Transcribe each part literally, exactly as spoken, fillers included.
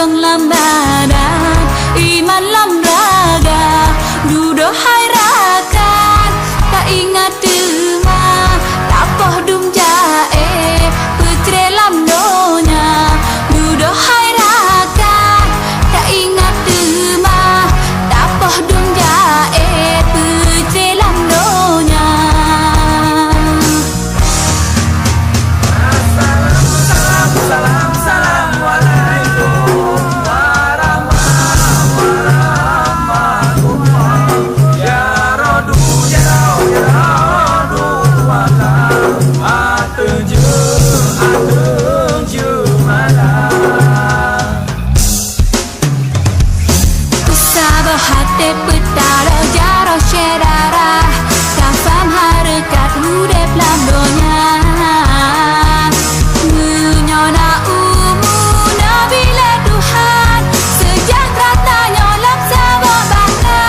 Lam badan, iman lam raga, dudoe hai rakan, taingat teuma, tapoh dum jaéh, peucré lam donya. Dudoe hai rakan, taingat teuma, tapoh dum jaéh, peucré lam donya. Saboh até peutaloe jaroe syedara, kafam hareukat udép lam donya. Meunyoe na umu neubi lé Tuhan, seujahteura tanyoe lam saboh batra.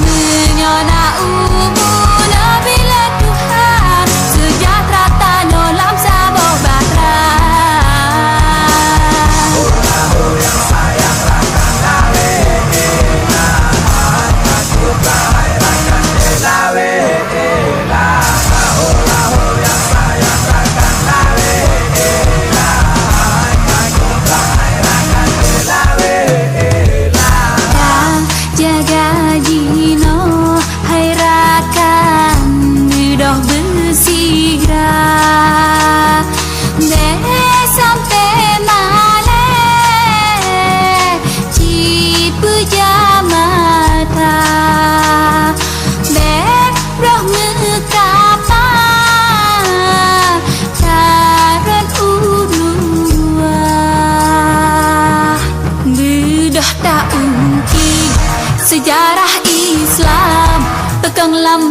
Meunyoe na umu neubi lé Tuhan, seujahteura tanyoe lam saboh batra. Jaga jinoe hai rakan, beudôh beusigra. Bék sampoe malée cit peujam mata. Bék roh meukapa tarot u dua. Beudôh ta-ungki seujarah Islam, peukong lam